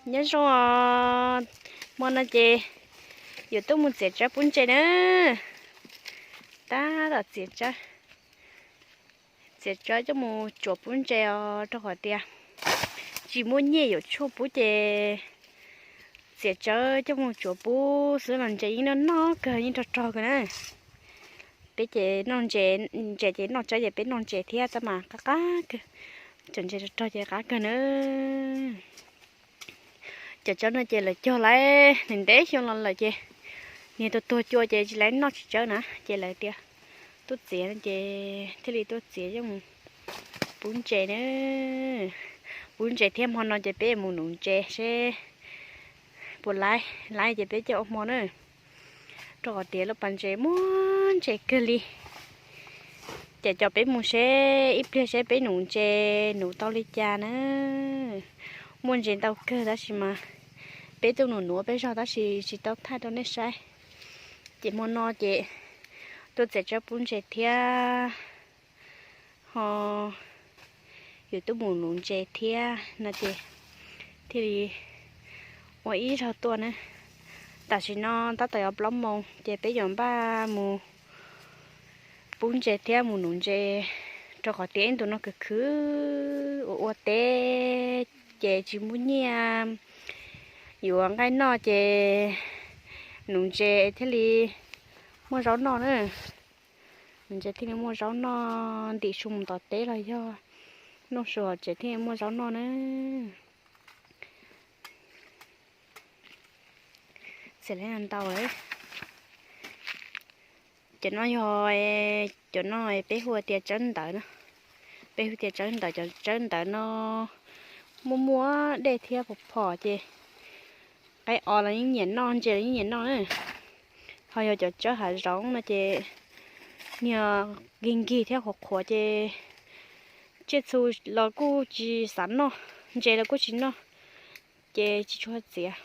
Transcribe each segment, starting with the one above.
Nyob zoo os, hmo no ces yuav tuaj mus txiav tsawb pub ntses na. Tab tom txiav tsawb, txiav tsawb coj mus tsuav pub ntses os, rau qhov tias tsis muaj nyiaj yuav tshuaj pub ces txiav tsawb coj mus tsuav pub xwb los ntses yeej noj noj kawg, yeej rog rog kawg na. Peb ces noj ntses, ntses ces noj tsawb ces peb noj ntses thiab tab mas qab qab kawg. Cov ntses rog rog ces qab kawg na. Cov tsawb no ces lawv cog lawm ntev ntev xyoo los lawm ces niag tuag tuag cua ces tsis lawv noj tsis tsawb na ces lawv tias tuaj txiav no ces thiaj li tuaj txiav coj mus pub ntses na. Pub ntses thiab hmo no ces peb mus nuv ntses seb puas laib, laib ces peb coj ua hmo na. Rau qhov tias lub pas ntses muaj ntses kawg li. Ces coj peb mus seb ib pliag seb peb nuv ntses nuv tau li cas na. Muaj ntses ntau kawg tab sis mas peb tuaj nuv nuv peb zog tab sis tsis tau thaij rau nej saib. Ces hmo no ces tuaj txiav tsawb pub ntses thiab ho yuav tuaj mus nuv ntses thiab no ces thiaj li ua ib zaug tuaj na. Tam sim no tab tom yuav plaub moos ces peb yuav npaj mus pub ntses thiab mus nuv ntses, rau qhov tias ib ntus no khwv khwv ua ua teb ces tsis muaj nyiaj yuav nqaij noj ces nuv ntses thiaj li muaj zaub noj na. Nuv ntses thiaj li muaj zaub noj, ntim su mus tom teb los yog noj su hauv tsev thiaj li muaj zaub noj na. Txiav li ntau lawm. Cov no yog, cov no peb hu tias tsawb ntawv na. Peb hu tias tsawb ntawv, cov tsawb ntawv no muaj muaj dej thiab phom phom ces qaib os los yeej nyiam noj, ntses los yeej nyiam noj na. Ho yog cov tsawb hav zoov no ces niag nkig nkig thiab qhuav qhuav ces tsiaj txhu los kuj tsis xav noj, ntses los kuj tsis noj, ces tsis tshua txiav.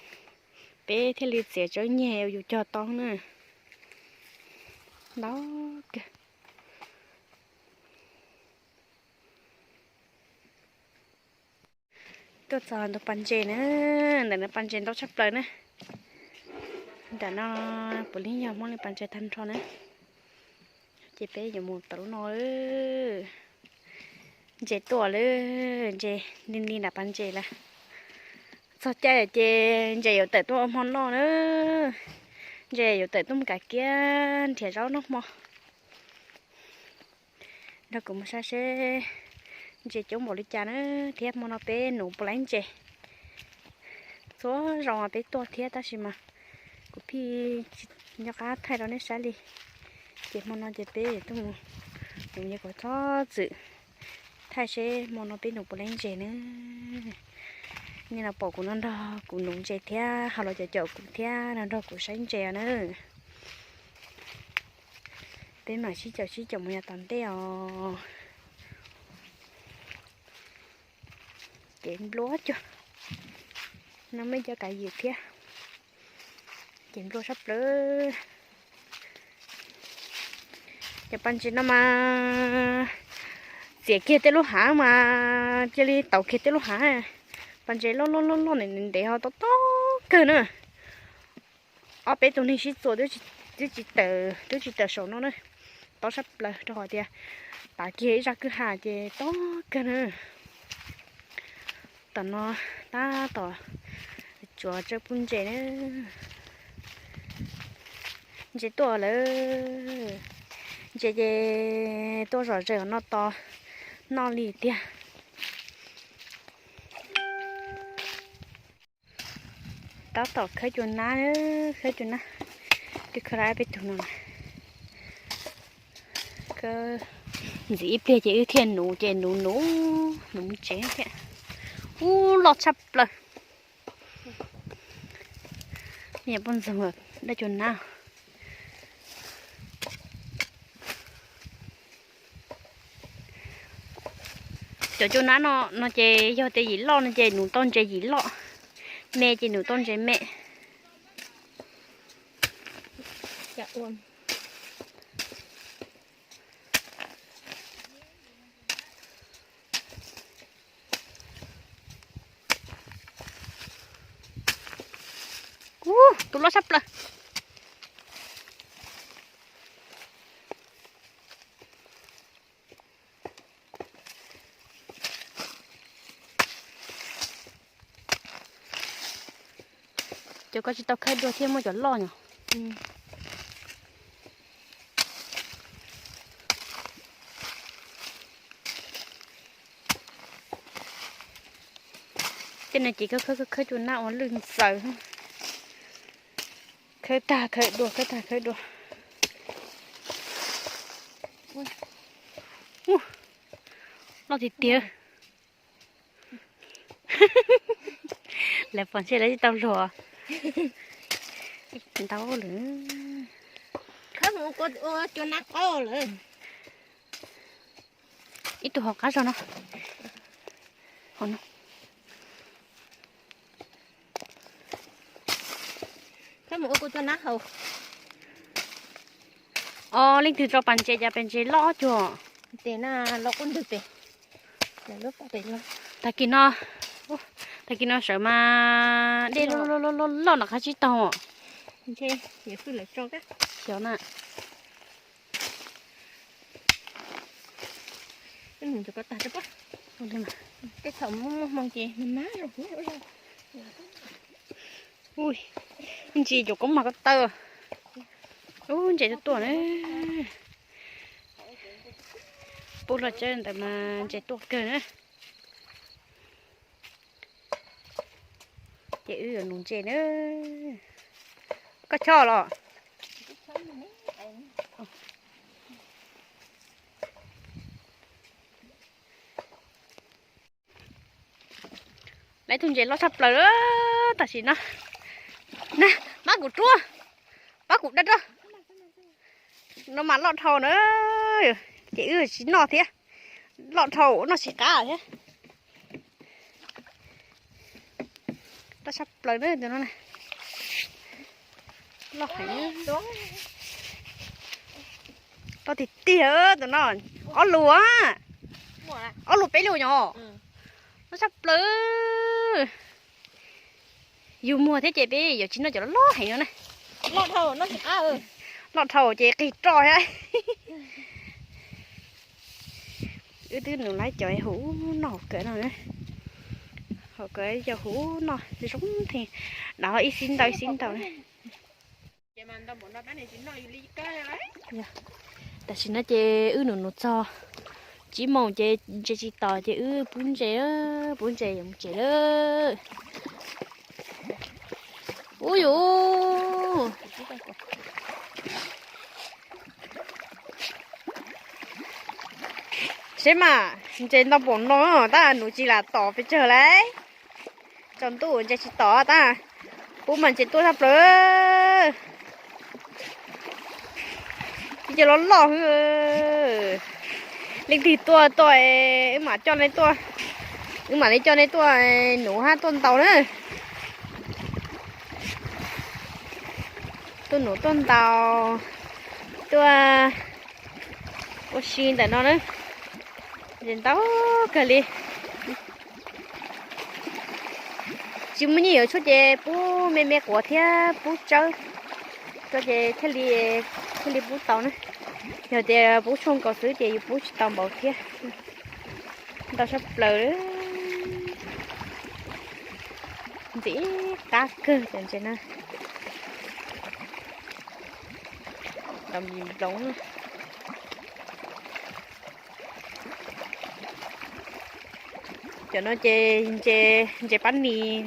Peb thiaj li txiav tsawb nyeg yus cog tau na. Ntau kawg. Tuaj txog ntug pas ntses na, ntawm no pas ntses ntau tshaj plaws na. Nram no puav leej yog Hmoob li pas ntses tag nrho na. Ces peb yuav mus tom lub no. Ntses tuaj lawm, ntses nti nti nram pas ntses lawm. Txog caij ces ntses yuav tawm tuaj ua hmo noj na. Ntses yuav tawm tuaj mus kav kiab nrhiav zaub noj hmo. Nrog kuv mus saib seb ntses coob npaum li cas na, thiab hmo no peb nuv puas laib ntses. Txhua zaus mas peb tuaj thiab tab sis mas kuv pheej tsis nco qab thaij rau nej saib li. Ces hmo no ces peb tuaj mus nuv ntses, kuv txhob txwm thaij seb hmo no peb nuv puas laib ntses na. Nej los pom kuv no nrog kuv nuv ntses thiab ho los caum caum kuv thiab los nrog kuv saib ntses na. Peb mam sib caum sib caum mus yav tom ntej os. Ces npluab cuag no, muaj ib co kav ywm thiab. Ces npluab sab plaws. Cov pas ntses no mas txiav kiag tej lub hav mas cia li tauv kiag tej lub hav. Pas ntses loj loj loj loj ntev ntev ho tob tob kawg na. Ob peb tug neeg sib txuas twb tsis tawm, twb tsis tawm saum no na. Tob sab plaws rau qhov tias tav kiag ib zaj kwj ha ces tob kawg na. Tom no tab tom tsuav tsawb pub ntses na. Ntses tuaj lawm. Ntses ces tuaj zom zaws no tos noj li tiag. Tab tom khawb cua nab, khawb cua nab, twb khawb lawm peb tug no. Ntxiv ib pliag ces wb thiaj nuv, ces nuv nuv nuv ntses thiab. Ub, loj tshaj plaws. Yog poj ntxoog dab cua nab. Cov cua nab no no ces yog tias yim loj no ces nuv tau ntses yim loj, me ces nuv tau ntses me. Ub, tus loj tshaj plaws. Cov ko tsis tau khawb dua thiab, muaj cov loj nyom. Tej no ces khawb khawb khawb cua nab ua lwj ntxaws. Khawb tag khawb dua, khawb tag khawb dua. Loj tiag tiag. Lawv pom ntshe lawv tsis tau luag. Ntau lawm. Cua nab qaub lawm. Ib tug hauv qab zog no. Os, leej twg tso pas ntses cas pas ntses loj cuag. Tag kis no, tag kis no sawv mas dej loj loj loj loj no qab tsib taug. Xyov na. Ntsis cov koob mas ko taw. Ub, ntses tuaj tuaj na. Pub los tsawb ntawd mas ntses tuaj kawg na. Ces wb yuav nuv ntses na. Koj chob los? Lawv tus ntses loj tshaj plaws tam sim no. Na, pab kuv ruaj, pab kuv da rau. No mas loj dhau na, ces wb tsis noj thiab. Loj dhau noj tsis qab thiab. Loj tshaj plaws na tus no. Loj heev. Loj tiag tiag tus no. Ob lus, ob lus peb lus nyom. Loj tshaj plaws. Yus muag thiab ces peb yuav tsis noj cov loj heev no na. Loj dhau ces qig roj thiab. Wb twb nws lawv cov hauv no hauv kawm no, hauv kawm cov hauv no zoo theej, dov ib xib ntau ib xib ntau na. Tam sim no ces wb nws nws txog tsib moos ces ntses tsis tom ces wb pub ntses, pub ntses yuav mus tsev lawm. Ub yus, seb mas ntses ntau npaum no tab nws tsis lam tom pes tsawg lauj. Tsaus ntuj ntses tsis tom tab pub mas ntses tuaj tshaj plaws. Ib co loj loj xwb. Leej twg tuaj tuaj, wb mam coj nej tuaj, wb mam li coj nej tuaj nuv hab tuaj ntaus na. Tuaj nuv tuaj ntaus, tuaj ua si ntawm no na. Ntses ntau kawg li. Tsis muaj nyiaj yuav tshuaj ces pub me me quav thiab pub tsawb rau ces thiaj li, thiaj li pub tau na. Yog tias pub tshuaj nkaus xwb ces yus pub tsis tau npaum thiab. Ntau tshaj plaws. Ntxim qab kawg cov ntses na. Los nploov. Cov no ces ntses pab nis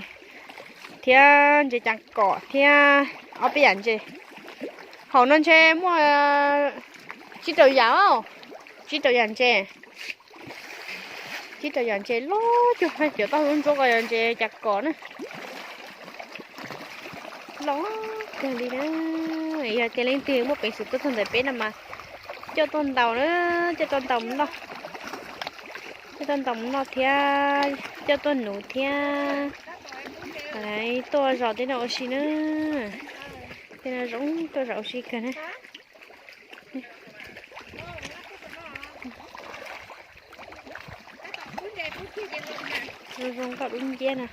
thiab ntses cas kom thiab ob peb yam ntses. Hauv no ntshe muaj tsib rau yam, tsib rau yam ntses. Tsib rau yam ntses loj cuag, cov toj ntsuab ko yog ntses cas kom na. Loj kawg li na. Yog tias leej twg muaj peev xwm tuaj txog ntawm peb no mas coj tuaj ntaus na, coj tuaj ntaus mus noj, coj tuaj ntaus mus noj thiab coj tuaj nuv thiab. Tuaj zov tej no ua si na. Tej no zoo tuaj zov ua si kawg na. Zoo zoo nkauj dub nciab na.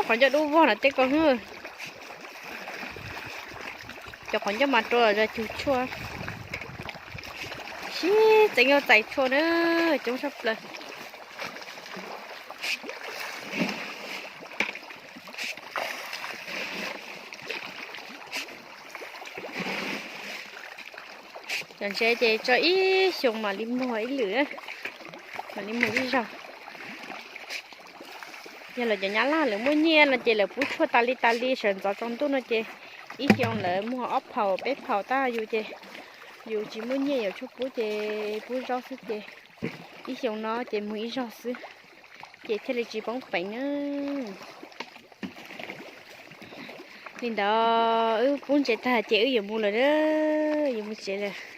Qhov ncauj dub vog no tej ko, cov qhov ncauj mas rau zog cug tshuaj. Sib txeev yuav txais tshuaj na, coob tshaj plaws. Cov ntsev ces tso ib xyoos mam li muag ib lwm, mam li muag ib zaug. Yog lawv cov Nyab Laj lawv muaj nyiaj no ces lawv pub tshuaj tas li tas li sawv ntxov tsaus ntuj no ces ib xyoos lawv muag ob phaum peb phaum tab yus ces yus tsis muaj nyiaj yuav tshuaj pub ces pub zaub xwb ces ib xyoos no ces muag ib zaug xwb ces thiaj li tsis poob peev na. Li ntawd wb pub ntsev tag ces wb yuav mus lawm, yuav mus tsev lawm.